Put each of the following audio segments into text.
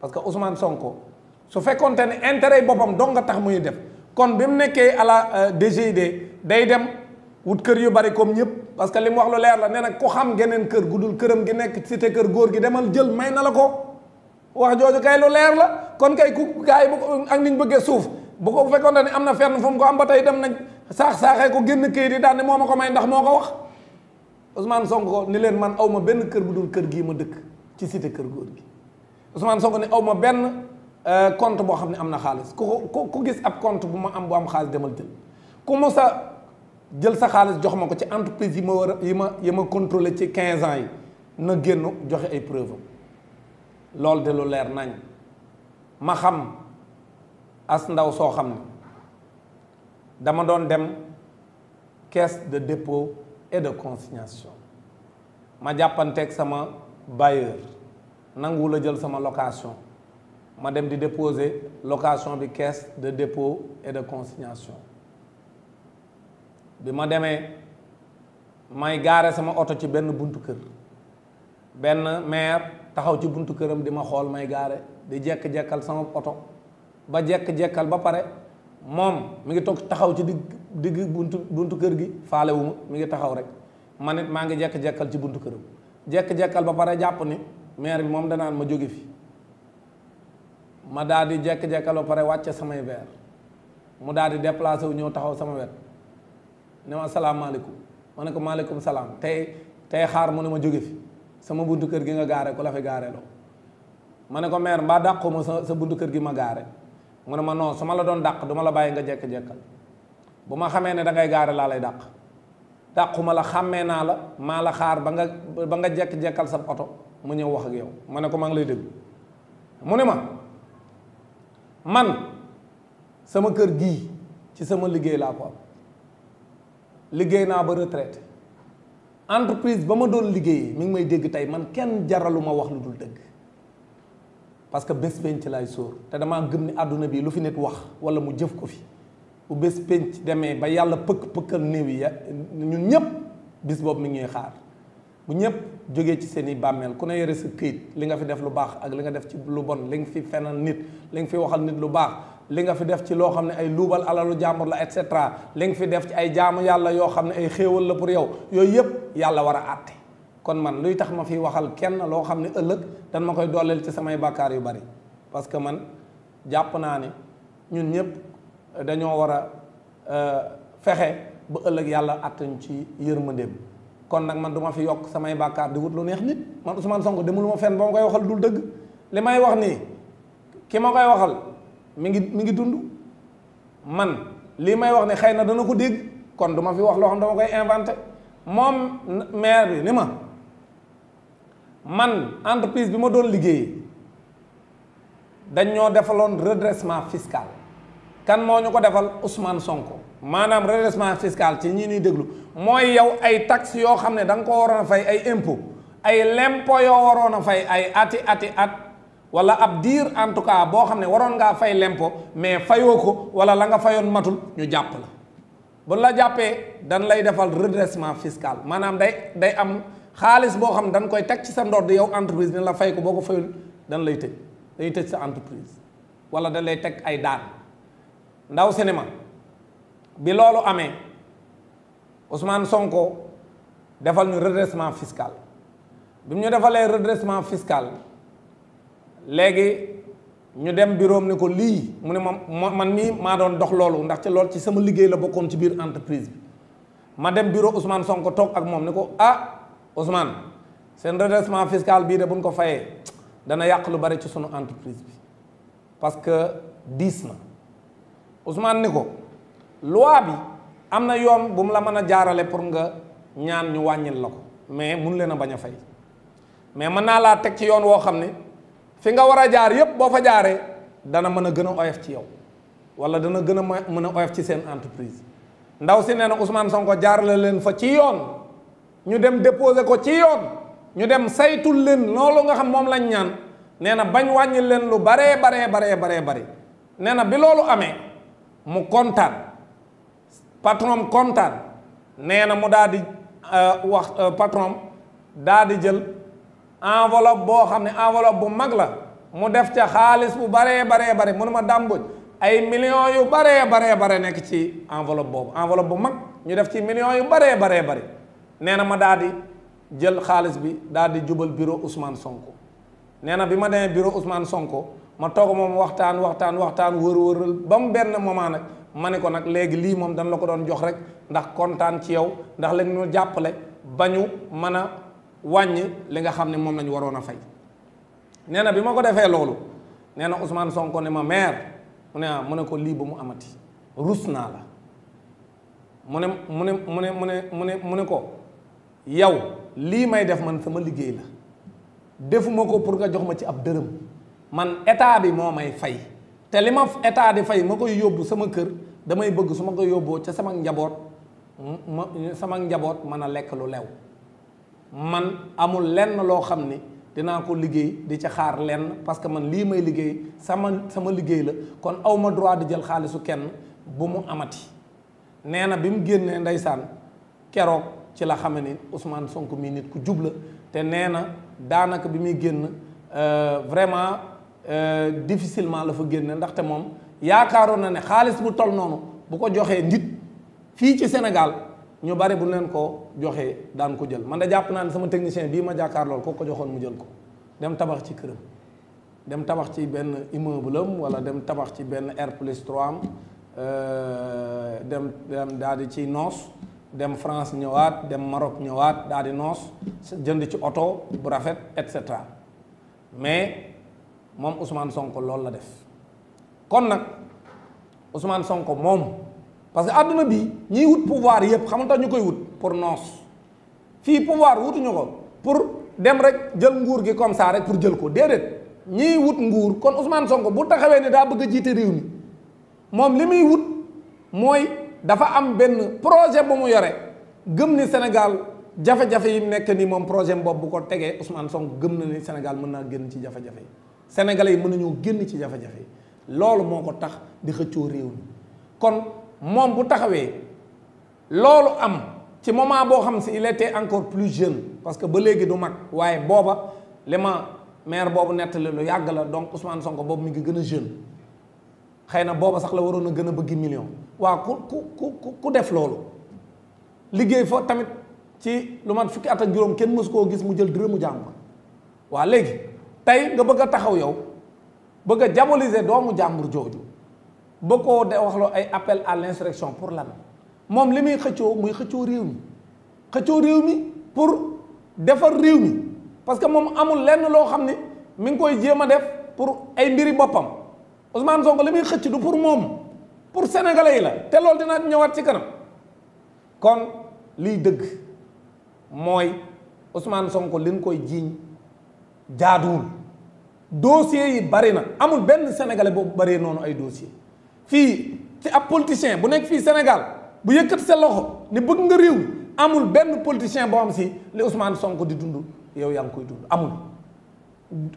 parce que Ousmane Sonko su fekkonte ne intérêt yi boppam dong nga tax muy def kon bi mu nekkee à la DGID day dem wut kër yu bari comme ñëpp parce que li mu wax lu leer la nee na ku xam geneen kër gu dul këram gi nekk cité kër góor gi demal jël may na la ko wax jooju kay lu leer la kon kay ku gars yi bu ak niñ bëggee suuf bu ko fekkonte ne am na fenn fu mu ko am ba tey dem nañ saaxee ko génn këyit yi daal ne moo ma ko may ndax moo ko wax Ousmane Sonko ni leen man aw ma benn kër bu dul kër gii ma dëkk ci cité kër góor gi Ousmane Sonko ni aw ma benn compte boo xam ne am na xaalis ku gis ab compte bu ma am bu am xaalis demal jël ku mos a jël sa xaalis jox ma ko ci entreprise yi ma war a yi ma contrôlé ci 15 ans yi na génn joxe ay preuve loolu de lu leer nañ ma xam as ndaw soo xam ne dama doon dem caisse de dépôt et de consignation ma jàppanteeg sama bailleur nangu la jël sama location ma dem di déposer location bi caisse de dépôt et de consignation bi ma demee may gaare sama oto ci benn buntu kër benn maire taxaw ci buntu këram di ma xool may gaare di jekk-jekkal sama oto ba jekk-jekkal ba pare moom mi ngi toog taxaw ci digg buntu kër gi faalewu ma mi ngi taxaw rek man it maa ngi jekk-jekkal ci buntu këram jekk-jekkal ba pare jàpp ni maire bi moom danaan ma jóge fi ma daal di jekk-jekkal ba pare wàcce samay verre mu daal di déplacé wu ñëw taxaw sama wet ne ma salaamaaleykum ma ne ko maaleykum salaam tey xaar mu ne ma jóge fi sama buntu kër gi nga gaare ku la fi gaare loo ma ne ko maire mbaa dàqu ma sa buntu kër gi ma gaare mu ne ma non su ma la doon dàq du ma la bàyyi nga jekk-jekkal bu ma xamee ne da ngay gaare laa lay dàqu ma la xàmmee naa la maa la xaar ba nga jekk-jekkal sa oto mu ñëw wax ak yow ma ne ko maa ngi lay déglu mu ne ma man sama kër gii ci sama liggéey laa ko am liggéey naa ba retraité entreprise ba ma doon liggéeyee mi ngi may dégg tey man kenn jaralu ma wax lu dul dëgg parce que bés penc lay sóor te damaa gëm ni àdduna bi lu fi nit wax wala mu jëf ko fi bu bés penc demee ba yàlla pëkkal néew yi ñun ñëpp bis boobu mi ngi ñuy xaar bu ñëpp jógee ci seen i bàmmeel ku ne yore sa këyit li nga fi def lu baax ak li nga def ci lu bon li nga fi fenal nit li nga fi waxal nit lu baax li nga fi def ci loo xam ne ay luubal alalu jàmbur la et cetera li nga fi def ci ay jaamu yàlla yoo xam ne ay xéewal la pour yow yooyu yëpp yàlla war a àtte kon man luy tax ma fi waxal kenn loo xam ne ëllëg dan ma koy dooleel ci samay bàkkaar yu bari parce que man jàpp naa ne ñun ñëpp dañoo war a fexe ba ëllëg yàlla àttañ ci yërmandeem kon nag man du ma fi yokk samay bàkkaar di wut lu neex nit man Ousmane Sonko demul ma fenn ba ma koy waxal dul dëgg li may wax nii ki ma koy waxal mi ngi dund man lii may wax ne xëy na dana ko dégg kon du ma fi wax loo xam dama koy inventé moom maire bi ni ma man entreprise bi ma doon liggéeyee dañ ñoo defaloon redressement fiscal kan moo ñu ko defal Ousmane Sonko maanaam redressement fiscal ci ñi ñuy déglu mooy yow ay taxes yoo xam ne da nga ko waroon a fay ay impôt ay lempo yoo waroon a fay ay ati at wala ab diir en tout cas boo xam ne waroon ngaa fay lempo mais fayoo ko wala la nga fayoon matul ñu jàpp la bu la jàppee dan lay defal redressement fiscal maanaam day am xaalis boo xam ne dañ koy teg ci sa ndodd yow entreprise ne la fay ko boo ko fayul dan lay tëj dañuy tëj sa entreprise wala dañ lay teg ay daan ndaw cinéma bi loolu amee Ousmane Sonko defal ñu redressement fiscal bi mu ñu defalee redressement fiscal léegi ñu dem bureau ni ko lii mu ne man mii maa doon dox loolu ndax ci loolu ci sama liggéey la bokkoon ci biir entreprise bi ma dem bureau Ousmane Sonko toog ak moom ni ko Ousmane seen redressement fiscal bii de buñ ko fayee dana yàq lu bari ci sunu entreprise bi parce que diis na Ousmane ni ko loi bi am na yoon bu mu la mën a jaarale pour nga ñaan ñu wàññil la ko mais mun leen a bañ a fay mais mën naa laa teg ci yoon woo xam ne fi nga war a jaar yépp boo fa jaaree dana mën a gën a oyof ci yow wala dana gën a mën a oyof ci seen entreprise ndaw si nee na Ousmane Sonko jaarale leen fa ci yoon ñu dem déposer ko ci yoon ñu dem saytul leen loolu nga xam moom lañ ñaan nee na bañ wàññil leen lu baree bari nee na bi loolu amee mu kontaan patron kontaan nee na mu daal di patron daal di jël enveloppe boo xam ne enveloppe bu mag la mu def ca xaalis bu baree mu ne ma dàmbuj ay millions yu bare nekk ci enveloppe boobu, enveloppe bu mag ñu def ci millions yu bare nee na ma daal di jël xaalis bi daal di jubal bureau Ousmane Sonko. nee na bi ma demee bureau Ousmane Sonko ma toog moom waxtaan wër ba mu benn moment nag ma ne ko nag léegi lii moom dañ la ko doon jox rek ndax kontaan ci yow, ndax léegi ñu jàppale ba ñu mën a wàññi li nga xam ne moom lañu waroon a fay. nee na bi ma ko defee loolu nee na Ousmane Sonko ne ma maire mu ne ko lii ba mu amati rus naa la mu ne ko yow lii may def man sama liggéey la, defuma ko pour nga jox ma ci ab dërëm, man état bi moo may fay te li ma état di fay ma koy yóbbu sama kër, damay bëgg su ma ko yóbboo ca sama njaboot mën a lekk lu lew. man amul lenn loo xam ni dinaa ko liggéey di ca xaar lenn, parce que man lii may liggéey sama liggéey la, kon aw ma droit di jël xaalisu kenn bu mu amati. nee na bi mu génnee ndeysaan keroog ci la xame ni Ousmane Sonko mii nit ku jubla, te nee na daanaka bi muy génn vraiment difficilement la fa génne, ndaxte moom yaakaaroon na ne xaalis bu tol noonu bu ko joxee nit fii ci Sénégal ñu bari bu leen ko joxee daan ko jël. man da jàpp naa ne sama technicien bii ma jàkkaar lool ko joxoon mu jël ko dem tabax ci këram, dem tabax ci benn immeuble am wala dem tabax ci benn R+3 am dem daal di ci noos, dem France ñëwaat, dem Maroc ñëwaat, daal di noos, jënd ci oto bu rafet et cetera. mais moom Ousmane Sonko loolu la def. kon nag Ousmane Sonko moom, parce que àdduna bi ñiy wut pouvoir yëpp xam nga ñu koy wut pour noos. fii pouvoir wutuñu ko pour dem rek jël nguur gi comme ça rek pour jël ko, déedéet. ñiy wut nguur, kon Ousmane Sonko bu taxawee ne daa bëgg a jiite réew mi, moom li muy wut mooy dafa am benn projet bu mu yore, gëm ni Sénégal jafe-jafe yi nekk ni moom projet boobu bu ko tegee Ousmane Sonko gëm na ni Sénégal mën naa génn ci jafe-jafe yi, Sénégalais yi mën nañoo génn ci jafe-jafe yi. loolu moo ko tax di xëccoo réew mi. kon moom bu taxawee loolu am ci moment boo xam si il était encore plus jeune, parce que ba léegi du mag, waaye booba li ma maire boobu nettali lu yàgg la, donc Ousmane Sonko boobu mi ngi gën a jeune, xëy na booba sax la waroon a gën a bëgg million. waaw ku def loolu liggéey fa tamit ci lu mat fukki at ak juróom kenn mësu koo gis mu jël dërëmu jàmbur. waa léegi tey nga bëgg a taxaw yow bëgg a diaboliser doomu jàmbur jooju, ba koo de waxloo ay appel à l'insurrection pour lan? moom li muy xëccoo muy xëccoo réew mi pour defar réew mi, parce que moom amul lenn loo xam ni mi ngi koy jéem a def pour ay mbiri boppam. Ousmane Sonko li muy xëcc du pour moom, pour sénégalais yi la, te loolu dina ñëwaat ci kanam. kon liy dëgg mooy Ousmane Sonko liñ koy jiiñ jaaduwul. dossiers yi bari na, amul benn sénégalais boobu baree noonu ay dossier fii ci ab politicien bu nekk fii Sénégal bu yëkkat sa loxo ni bëgg nga réew, amul benn politicien boo xam si li Ousmane Sonko di dund yow yaa ngi koy dund, amul.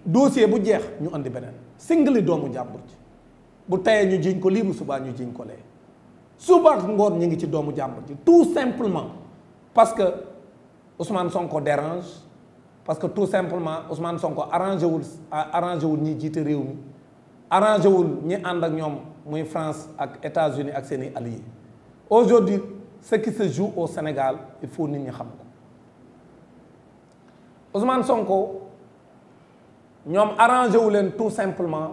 dossier bu jeex ñu andi beneen, singali doomu jàmbur ci, bu tayee ñu jiiñ ko lii, bu subaa ñu jiiñ ko lee, suba ak ngoon ñu ngi ci doomu jàmbur ci, tout simplement parce que Ousmane Sonko dérange, parce que tout simplement Ousmane Sonko arrangé wul ñi jiite réew mi, arrangé wul ñi ànd ak ñoom muy France ak États-Unis ak seeni alliés. Aujourd'hui ce qui se joue au Sénégal il faut nit ñi xam ko. Ousmane Sonko ñoom arrangé wu leen tout simplement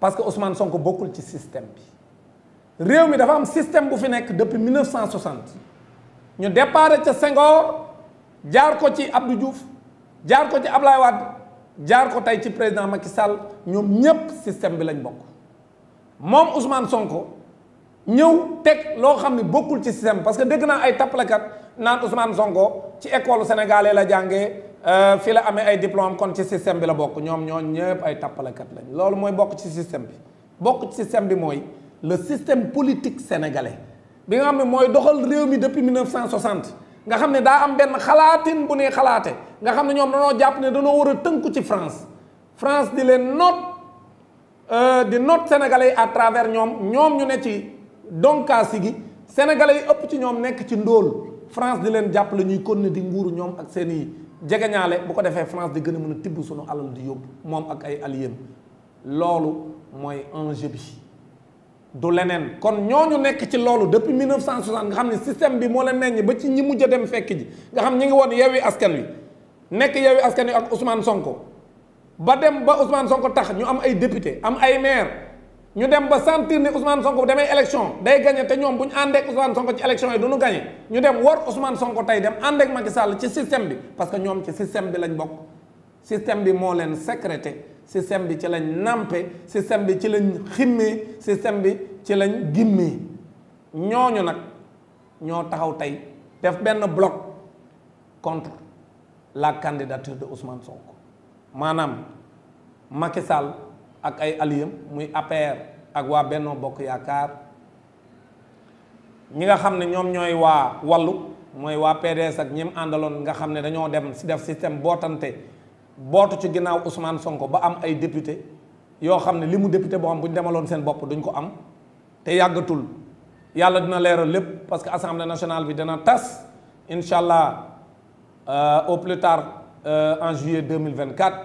parce que Ousmane Sonko bokkul ci système bi. réew mi dafa am système bu fi nekk depuis 1960 ñu déparé ca Senghor jaar ko ci Abdou Diouf, jaar ko ci Ablaye Wade, jaar ko tey ci président Macky Sall, ñoom ñépp système bi lañ bokk. moom Ousmane Sonko ñëw teg loo xam ne bokkul ci système, parce que dégg naa ay tappalekat naan Ousmane Sonko ci école sénégalais la jàngee, fii la amee ay diplôme, kon ci système bi la bokk. ñoom ñëpp ay tappalekat lañ. loolu mooy bokk ci système bi. bokk ci système bi mooy le système politique sénégalais bi nga xam ne mooy doxal réew mi depuis 1960. nga xam ne daa am benn xalaatin bu ne xalaate, nga xam ne ñoom dañoo jàpp ne dañoo war a tënku ci France di leen di noot sénégalais yi à travers ñoom ñu ne ci donkaasi gi, sénégalais yi ëpp ci ñoom nekk ci ndóol, France di leen jàppale ñuy continuer di nguuru ñoom ak seeni jegeñaale bu ko defee France di gën a mën a tibb suñu alal di yóbbu moom ak ay alliés loolu mooy enjeu bi du leneen. kon ñooñu nekk ci loolu depuis 1960 nga xam ne système bi moo leen meññ ba ci ñi mujj a dem fekk ji nga xam ñi ngi woon Yewwi Askan Wi nekk Yewwi Askan Wi ak Ousmane Sonko ba dem ba Ousmane Sonko tax ñu am ay député am ay maire ñu dem ba sentir ni Ousmane Sonko bu demee élection day gagné te ñoom bu ñu àndeek Ousmane Sonko ci élection yi du ñu gagné ñu dem war Ousmane Sonko tey dem àndeek Macky Sall ci système bi parce que ñoom ci système bi lañ bokk système bi moo leen sécrété système bi ci lañ nampe système bi ci lañ ximmee système bi ci lañ gimmee ñooñu nag ñoo taxaw tey def benn bloc contre la candidature de Ousmane Sonko maanaam Macky Sall ak ay alliés muy APR ak waa Benno Bokk Yaakaar ñi nga xam ne ñoom ñooy waa Wallu mooy waa PDS ak ñim àndaloon nga xam ne dañoo dem si def système bootante bootu ci ginnaaw Ousmane Sonko ba am ay député yoo xam ne li mu député boo xam bu ñu demaloon seen bopp duñ ko am te yàggatul yàlla dina leeral lépp parce que assemblée nationale bi dina tas incha allah au plus tard en juillet 2024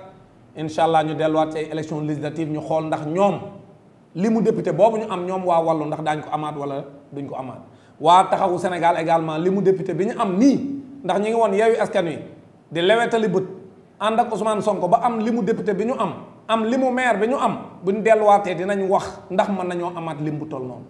incha allah ñu delluwaat ci ay élections législatives ñu xool ndax ñoom li mu député boobu ñu am ñoom waa Wallu ndax daañ ko amaat wala duñ ko amaat waa Taxawu Sénégal également li mu député bi ñu am nii ndax ñi ngi woon Yewwi Askan Wi di lewetali bët ànd ak Ousmane Sonko ba am li mu député bi ñu am li mu maire bi ñu am buñ delluwaatee dinañ wax ndax mën nañoo amaat lim bu toll noonu